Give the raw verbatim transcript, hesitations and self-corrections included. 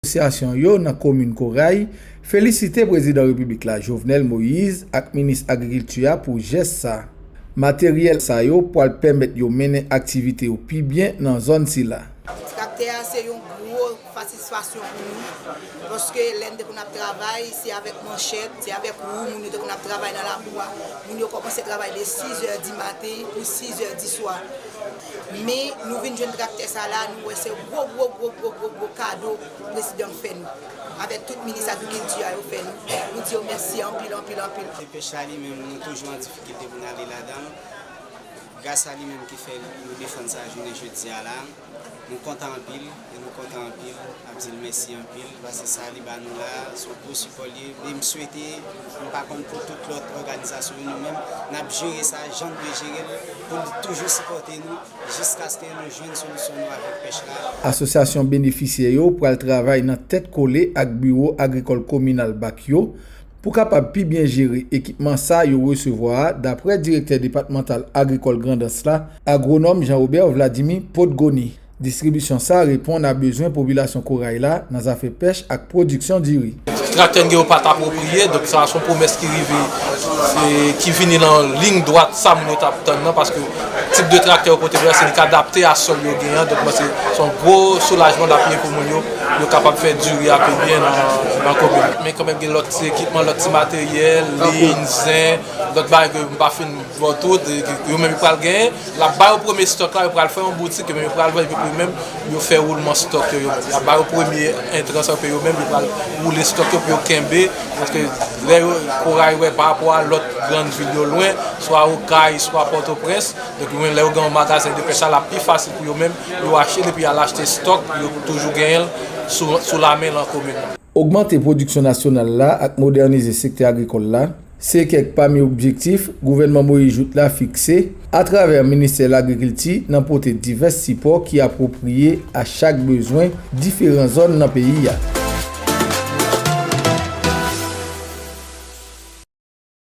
Asosyasyon yo nan komin Koray felisite Prezidan Repiblik la, Jovenel Moïse, ak Minis Agrikilti a pou jès sa. Materyèl sa yo pwal pèmèt yo mennen aktivite yo pi byen nan zòn sila. Traktè a se yon gwo satisfaksyon pou nou, paske lè n te konn ap travay, se avèk manchèt, se avèk wou moun yo te konn ap travay nan lakou a. Moun yo kòmanse travay de sizè di maten pou sizè di swa. Men nou vin jwenn traktè sa la, nou wè se gwo, gwo, gwo, gwo, gwo, gwo kado prezidan fè nou, avèk tout minis agrikilti a yo fè nou. Nou di yo mèsi anpil, anpil, anpil. Pèch la li menm, nou toujou an difikilte pou n ale ladan l. Gras a li menm ki fè nou defann sa jounen jodi a la. Nou kontan anpil, e nou kontan anpil, n ap di l mèsi anpil, paske sa li ba nou la, se yon gwo sipò li ye. E m swete, m pa konn pou tout lòt òganizasyon yo, nou menm, n ap jere sa jan n dwe jere l, pou l toujou sipòte nou, jiskaske nou jwenn solisyon nou avèk pèch la. Asosyasyon benefisyè yo pral travay nan tèt kole ak biwo agrikòl kominal Bak yo pou kapab pi byen jere ekipman sa yo resevwa a, daprè direktè depatmantal agrikòl Grandans la, agwonòm Jean Robert Vladimir Podgoni. Distribisyon sa reponn a bezwen popilasyon Koray la nan zafè pèch ak pwodiksyon diri. Traktè n gen yo pa t apwopriye, donk sa se yon pwomès ki rive, e, ki vini nan liy dwat sa moun yo t ap tann nan, paske tip de traktè yo pote pou yo, se li k adapte a sòl yo genyen an, donk mwen se, se yon gwo soulajman l ap ye pou moun yo, yo kapab fè diri a pi byen nan, nan komin. Men kanmenm gen lòt ti ekipman, lòt ti materyèl, lin, zen, lòt bagay ke m pa fin ba w tout, e ke yo menm yo pral genyen. L ap ba yo premye stòk la, yo pral fè yon boutik, yo menm yo pral vann, epi pou yo menm, yo fè woulman stòk yo, yo menm. Y ap ba yo premye entran sa, epi yo menm, yo pral woule stòk yo pou yo kenbe, paske lè yo, Koray wè pa rapò a lòt grann vil yo lwen, swa Okay, swa Pòtoprens, donk yo menm, lè yo gen yon magazen de pèch la, l ap pi fasil pou yo menm, yo achte l, epi y al achte stòk, yo toujou genyen l sou, sou lamen nan komin nan. Ogmante pwodiksyon nasyonal la ak modènize sektè agrikòl la, se kèk pami objektif gouvènman Moïse Jouthe la fikse atravè ministè lagrikilti nan pote divès sipò ki apwopriye a chak bezwen diferan zòn nan peyi a.